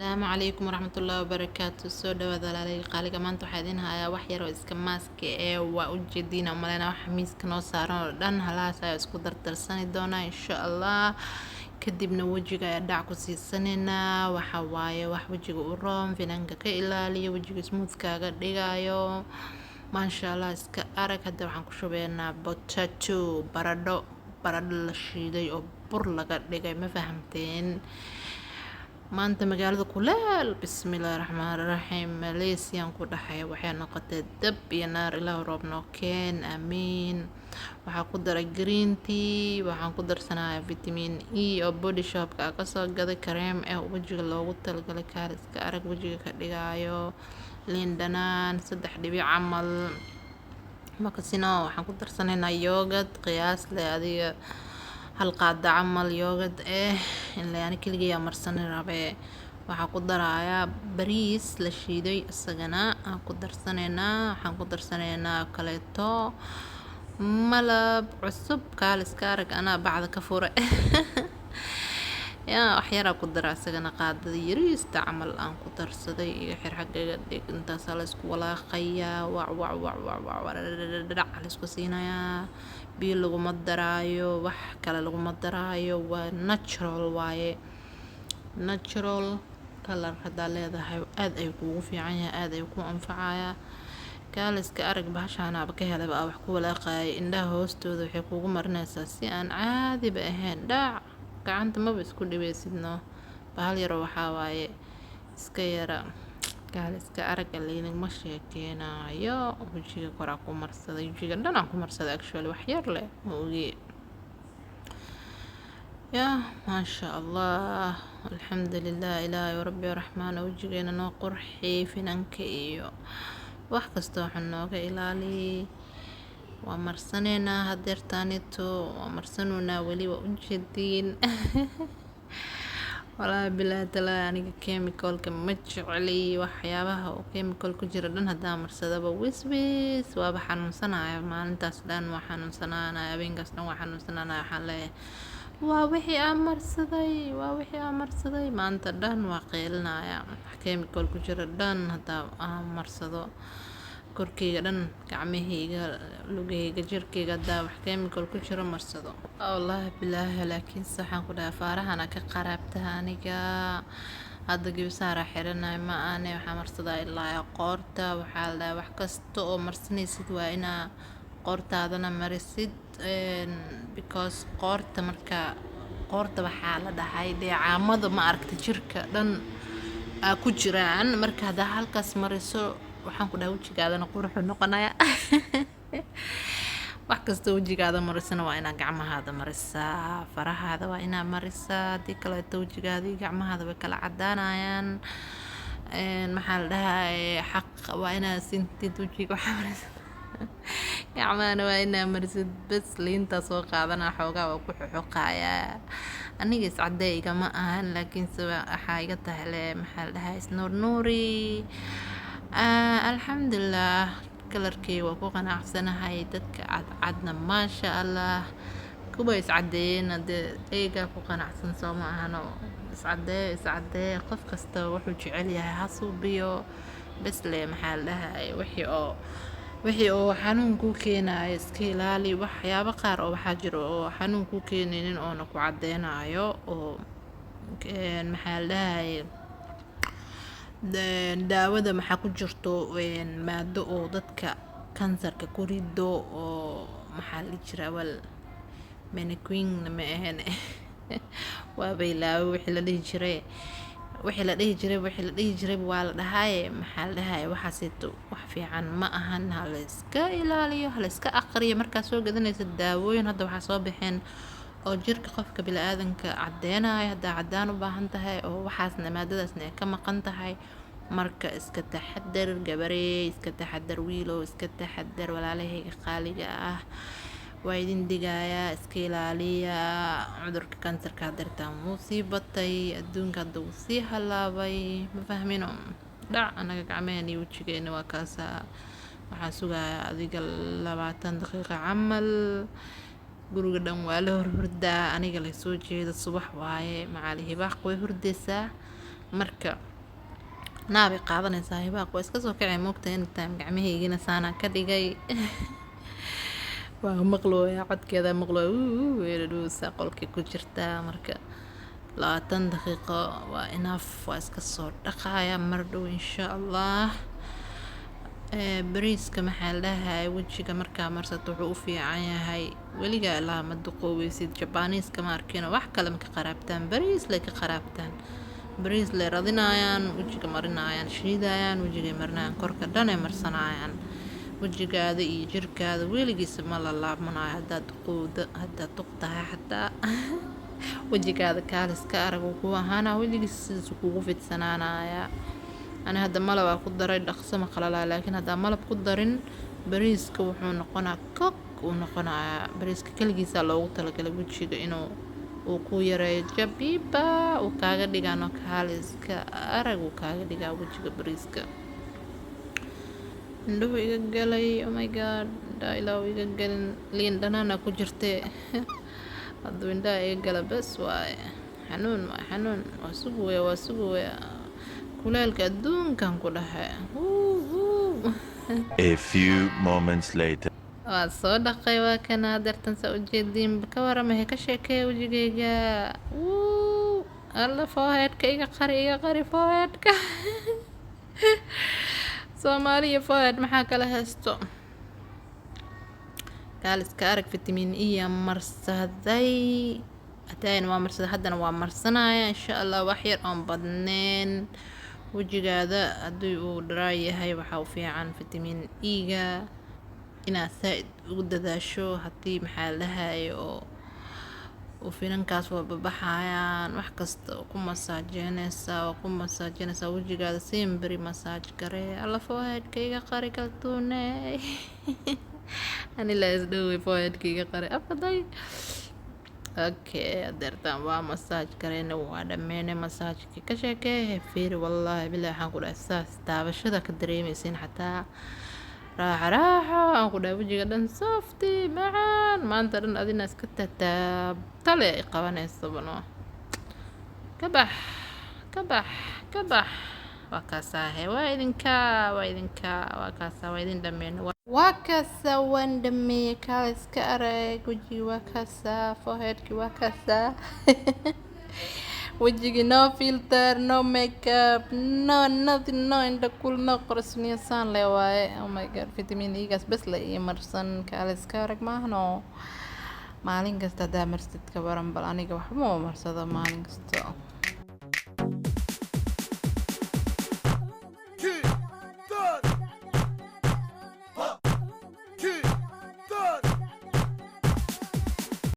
Asalaamu calaykum waraxmatullaahi wabarakaatu. Soo dhawaada, walaalay qaaliga. Maanta waxaa idin hayaa wax yar oo iska mask ee waa ujeediin umaleyna. Waxa miiska noo saaran oo dhan halahaas ayaa isku dardarsani doonaa, insha Allah. Kadibna wejiga ayaa dhac ku siisanaynaa. Waxa waaye wax wejiga u roon, finanka ka ilaaliyo, wejiga smooth kaaga dhigayo, maasha Allah. Iska arag, hadda waxaan ku shubeynaa potato, baradho, baradho la shiiday oo bur laga dhigay. Ma fahamteen? Maanta magaalada kuleel, bismillaahi raxmaani raxiim. Malaysiyan ku dhaxay waxay noqotay dab iyo naar. Ilaah, roob noo keen, aamiin. Waxaa ku daray green tea, waxaan ku darsanayaa vitamin E oo Body Shopka kasoo gaday, kareem eh wejiga loogu talagalay, kaar iska arag wejiga ka dhigayo. Liin dhanaan saddex dhibic camal makasino. Waxaan ku darsanaynaa yogurt qiyaas leh, adiga hal qaado camal yogurt eh, ilaa ani keligay aa marsani rabee. Waxaa ku darayaa bariis la shiiday, isagana aan ku darsanaynaa. Waxaan ku darsanaynaa kaleeto malab cusub, kaal iska arag, anaa bacda ka fure yaa. Wax yaraa ku dara isagana, qaadada yariista camal aan ku darsaday iyo xir xaggayga dhig. Intaasaa la isku walaaqayaa, wac wac wac wac wac, dhadhac la isku siinayaa. Biyo laguma daraayo, wax kale laguma daraayo, waa natural waaye. Natural color haddaa leedahay, aad ayuu kuugu fiican yahay, aad ayuu kuu anfacayaa. Kaaliska arag, bahashaanaaba ka helaba aa wax ku walaaqayay. Indhaha hoostooda waxay kuugu marinaysaa si aan caadiba ahayn. Dhac, gacanta maba isku dhibeysidno. Bahal yaroo waxaa waaye iska yara, kaaliska arag, laynagma sheekeynayo. Wejiga koraa ku marsaday, wejiga dhan aan ku marsaday actually, wax yar leh ma ogi. Yah, maasha Allah, alxamdulilah. Ilaahay rabbi raxmaan wejigeena noo qurxi, finanka iyo wax kasta waxaa nooga ilaali. Waa marsaneynaa hadeertaanito, waa marsanoonaa weli, waa ujeediin. Walaahi bilaahi talaahi, aniga chemicalka ma jecli. Waxyaabaha oo chemical ku jira dhan haddaan marsadaba, wiswis, waaba xanuunsanaya maalintaas dhan, waa xanuunsanaanaya, habeenkaas dhan waa xanuunsanaanaya. Waxaan leeyahay, "Waa wixii aan marsaday, waa wixii aan marsaday." Maanta dhan waa qeylinaya. Wax chemical ku jira dhan haddaa aan marsado, korkeyga dhan, gacmahayga, lugahayga, jirkeyga haddaa wax chemical ku jiro marsado, wallaahi bilaahi. Laakiinse waxaan ku dhahay, faarahana ka qaraabtaha. Aniga hadda gibisaaraa xiranahay, ma aane. Waxaa marsadaa ilaa qoorta. Waxaa la dhahay wax kasta oo marsanaysid waa inaa qoortaadana marisid, because qoorta, marka qoorta waxaa la dhahay dheecaamada, ma aragta, jirka dhan aa ku jiraan. Marka haddaa halkaas mariso, waxaan ku dhahay, wejigaadana quruxu noqonaya. Wax kasta wejigaada marisana waa inaa gacmahaada marisaa, farahaada waa inaa marisaa. Haddii kaleeto wejigaada iyo gacmahaada way kala cadaanayaan. Maxaa la dhahay, xaq waa inaa sintid wejiga waxaa marisa, gacmahana waa inaa marisid. Bes, liintaa soo qaadanaa, xoogaa waa ku xoxoqayaa. Aniga iscadee igama ahan, laakiinse waxaa iga tahay le, maxaa la dhahay, isnuurnuuri. Alxamdulilah, colorkeyga waa ku qanacsanahay. Dadka cadcadna, maasha Allah. Kuwa iscadeeyena dee iyagaa ku qanacsan, soo ma ahano? Iscadee, iscadee, qof kasta wuxuu jecel yahay ha suubiyo. Bes le, maxaa la dhahay, wixii oo xanuun kuu keenayo iska ilaali. Waxyaabo qaar oo waxaa jiro oo xanuun kuu keenaynin oona ku cadeynayo, oo maxaa la dhahaye, daawada maxaa ku jirto maado oo dadka kansarka ku rido, oo maxaa la dhihi jiray awal, menaquinone ma ahayn, waaba ilaaway wixii la dhihi jiray, wixii la dhihi jiray, wixii la dhihi jiray waa la dhahaaye. Maxaa la dhahaye, waxaaseeto wax fiican ma ahan. Ha la iska ilaaliyo, ha la iska aqriyo markaad soo gadanaysa daawooyin. Hadda waxaa soo baxeen oo jirka qofka bini'aadanka cadeynayo, haddaa cadaan u baahan tahay oo waxaasna maadadaasna ay ka maqan tahay. Marka iska taxadar, gabarey, iska taxadar, wiilow, iska taxadar. Walaalahayga qaaliga ah, waa idin digayaa, iska ilaaliya cudurka kansarka. Hadeertaan wuu sii batay, adduunka hadda wuu sii halaabay, ma fahmino? Dhac, anaga gacmaheena iyo wejigeena waa kaasaa. Waxaan sugayaa adiga 20 daqiiqo camal. Guriga dhan waa la horhurdaa, aniga la soo jeeda, subax waaye. Macaali Hibaaq way hurdaysaa. Marka naabay qaadanaysaa Hibaaq, waa iska soo kacay moogta anytime. Gacmahaygina saanaa ka dhigay, waa maqlooya codkeeda, maqlooya weeradhuusa qolkii ku jirtaa. Marka 20 daqiiqo waa enough, waa iska soo dhaqaya mar dhow, insha Allah. Bariiska maxaa la dhahay, wejiga markaa marsato wuxuu u fiican yahay weligaa ilaa ma duqoobeysid. Jabaaniiska ma arkino wax kale ma ka qaraabtaan, bariis lay ka qaraabtaan, bariis lay radinayaan, wejiga marinayaan, shiidayaan, wejigay marinayaan, korka dhan ay marsanayaan. Wejigaada iyo jirkaada weligiisa ma la laabmanayo haddaad duqowdo, haddaad duq tahay xataa wejigaada kaaliska arag uu ku ahaana, weligiis sidiisu kugu fidsanaanaya. Ani hadda malab aa ku daray, dhaqso ma qalalaa, laakiin haddaa malab ku darin bariiska wuxuu noqonaa kok uu noqonayaa. Bariiska keligiisaa loogu talagalay wejiga inuu uu ku yareeyo jabiiba, uu kaaga dhigano kaaliska arag uu kaaga dhigaa wejiga bariiska. Indhuhu iga galay, oh my God, indhaha Ilaahu iga galin, liin dhanaana ku jirtee, hadduu indhaha iga gala bes waaye, xanuun waa xanuun, waa sugaya, waa sugaya kuleelka adduunkan ku dhahay. A few moments later. Waa soo dhaqay, waa kana dartan saa ujeediin. Ka waramahe, ka sheekeeya wejigayga. Wuu alla, foreheadka iga qari, iga qari foreheadka. Soomaaliya forehead maxaa kala haysto? Kaaliska arag, vitamin E aa marsaday hadaayana waa marsaday, haddana waa marsanaya, insha Allah, wax yar oon badneen. Wejigaada haddii uu dry yahay waxaa u fiican vitamin E-ga inaad saa-id ugu dadaasho. Haddii maxaa la dhahaye oo uu finankaas waa babaxayaan, wax kasta ku masaajeynaysaa, waa ku masaajeynaysaa wejigaada simberi, masaaj garee. Alla, foreheadka iga qari kaltuune, ani la isdhowey, foreheadka iga qari afaday. Okay, adeertaan waa masaaj gareyne, waa dhammeynay masaajkii. Ka sheekee, fiiri, wallaahi bilahi waxaan ku dhahay saas taabashada ka dareemeysin xataa raaxo raaxo aan ku dhahay, wejiga dhan softy macaan, maanta dhan adina iska tataabtale ay qabanaysabano. Ka bax, ka bax, ka bax, waa kaasaahe, waa idinka, waa idinka, waa kaasaa, waa idin dhameynay, waa kaasaa, waan dhameeyey. Kaala iska arag wejigi, waa kaasaa, foreheadki waa kaasaa, wejigi no filter, no makeup, no nothing, no indha kul, no qorsniyo, saan le waaye. Oh my God, vitamin E-gaas bes la ii marsan, kaala iska arag maahno. Maalin kasta haddaa marsid ka waran? Bal aniga waxba ma marsado maalin kasta.